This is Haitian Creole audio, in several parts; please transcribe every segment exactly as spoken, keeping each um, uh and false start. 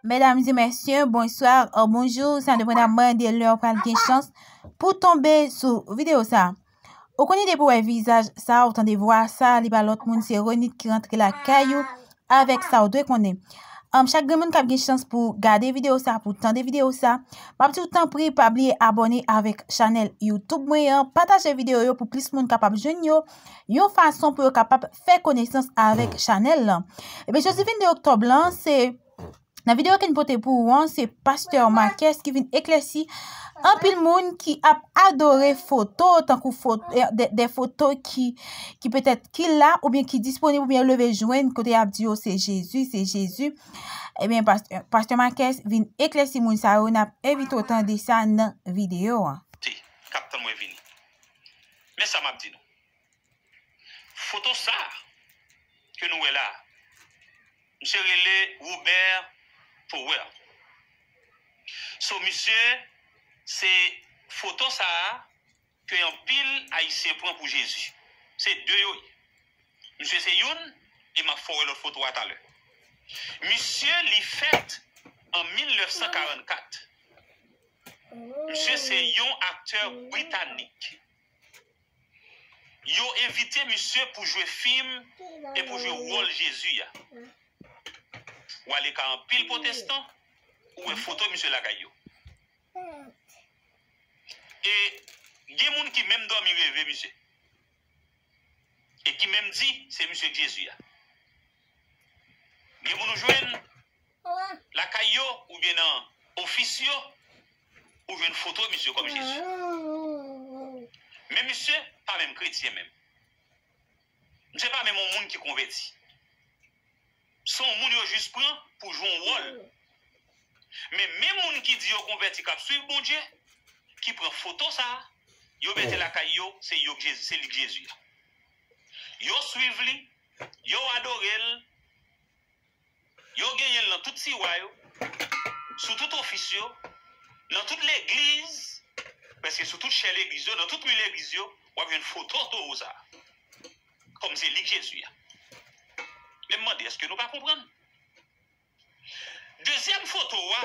Medam e mesye, bonswa, ou bonjou, sa depann mande lè w pral gen chans pou tonbe sou videyo sa. Ou konnen depi w wè vizaj sa, ou tande vwa sa, li pa lòt moun, se Renit ki rantre lakay ou avèk sa w dwe konnen. Anm, chak grenn moun k ap gen chans pou gade videyo sa, pou tande videyo sa, m ap di w tanpri pa bliye abòne avèk chanèl YouTube mwen an, pataje videyo yo pou plis moun kapab jwenn yo, yon fason pou yo kapab fè konesans avèk chanèl lan. Ebyen, jodi venndde oktòb lan, se nan videyo ke n pote pou ou an, se pastè Marques ki vin eklèsi anpil moun ki ap adore foto, tankou foto, de, de foto ki, ki petèt ki la, oubyen ki disponib, oubyen yo leve jwenn, kote y ap di yo se Jezi, se Jezi. Ebyen, pastè, pastè Marques vin eklèsi moun sa yo, n ap envite w tande sa nan videyo an. K ap tann mwen vini. Men sa m ap di nou. Foto sa a ke nou wè la a, misye rele Robert Power. So, misye, se foto sa a ke anpil Ayisyen pran pou Jezi. Se de yo ye. Misye se youn, e m ap fè w wè lòt foto a talè. Misye, li fèt an mil nèf san karannkat. Misye se yon aktè britanik. Yo envite misye pou jwe fim e pou jwe wòl Jezi a. W ale ka anpil pwotestan, ou wè foto misye lakay yo. E gen moun ki menm dòmi reve misye. E ki menm di se misye k Jezi a. Gen moun ou jwenn lakay yo oubyen nan ofis yo, ou jwenn foto misye kòm Jezi. Men misye pa menm kretyen menm. Misye pa menm yon moun ki konvèti. Se yon moun yo jis pran pou jwe yon wòl. Men, men moun ki di yo konvèti k ap swiv Bondye, ki pran foto sa a, yo mete lakay yo, se yo k Jezi, se li k Jezi a. Yo swiv li, yo adore l, yo genyen l nan tout tiwa yo, sou tout ofis yo, nan tout legliz, prèske sou tout chè legliz yo, nan tout mi legliz yo, w ap jwenn foto towo sa a. Kòm se li k Jezi a. Men m mande, èske nou pa konprann? Dezyèm foto a,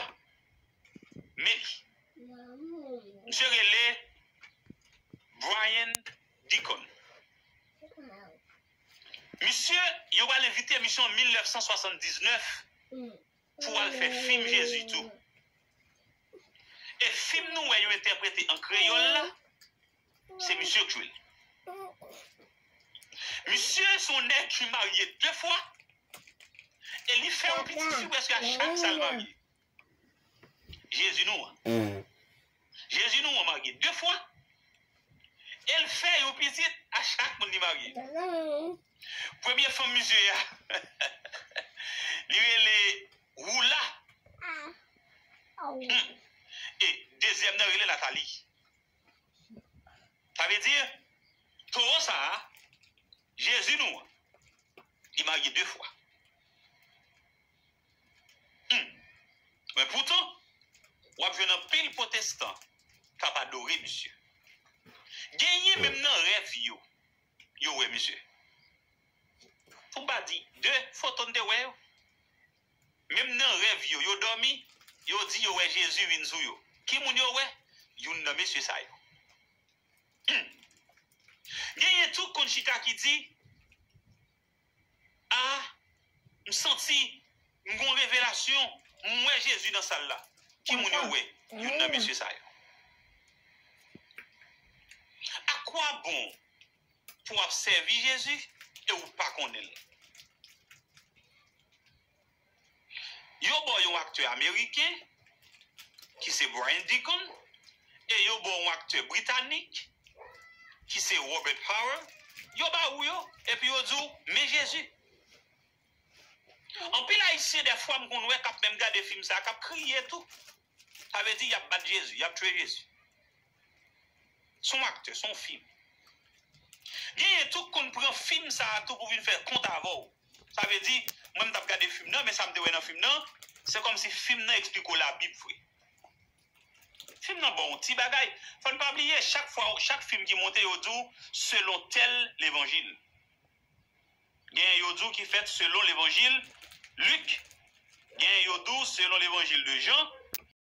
men li. Misye rele Brian Deacon. Misye, yo pral envite misye an mil nèf san swasanndiznèf pou al fè fim Jezi tou. E fim nou wè yo entèprete an kreyòl la, se misye k jwe l. Misye se yon nèg ki marye de fwa, e li fè yon pitit fi prèske a chak sa l marye. Jezi nou an. Jezi nou an marye de fwa, e l fè yon pitit a chak moun li marye. Premye fanm misye a, li rele Roula. E dezyèm nan rele Nathalie. Sa vle di, towo sa a, Jezi nou an, li marye de fwa. Hmm. Men poutan, w ap jwenn anpil pwotestan k ap adore misye. Genyen menm nan rèv yo, yo wè misye. Pou m pa di de foto n te wè yo. Menm nan rèv yo, yo dòmi, yo di yo wè Jezi vin sou yo. Ki moun yo wè? Youn nan mesye sa yo. Hmm. Genyen tou k konn chita ki di, a, m santi, m gon revelasyon, m wè Jezi nan sal la. Ki moun yo wè? Youn nan mesye sa yo. A kwa bon pou w ap sèvi Jezi e ou pa konnen l? Yo ba w yon aktè ameriken, ki se Brian Deacon, e yo ba w yon aktè britanik, ki se Robert Power, yo ba ou yo, epi yo di w, men Jezi. Anpil Ayisyen, dèfwa, m konn wè k ap menm gade fim sa a, k ap kriye tou. Sa vle di, y ap bat Jezi, y ap tchwe Jezi. Se yon aktè, se yon fim. Genyen tou k konn pran fim sa a tou pou vin fè kont avè w. Sa vle di, mwen m t ap gade fim nan, men sa m te wè nan fim nan, se kòmsi fim nan eksplike w Labib vre. Fim nan ba w yon ti bagay. Fò n pa bliye, chak fwa, chak fim ki monte, yo di w, selon tèl levanjil. Genyen yo di w ki fèt selon levanjil Lik, Genyen yo di w, selon Levanjil de Jan,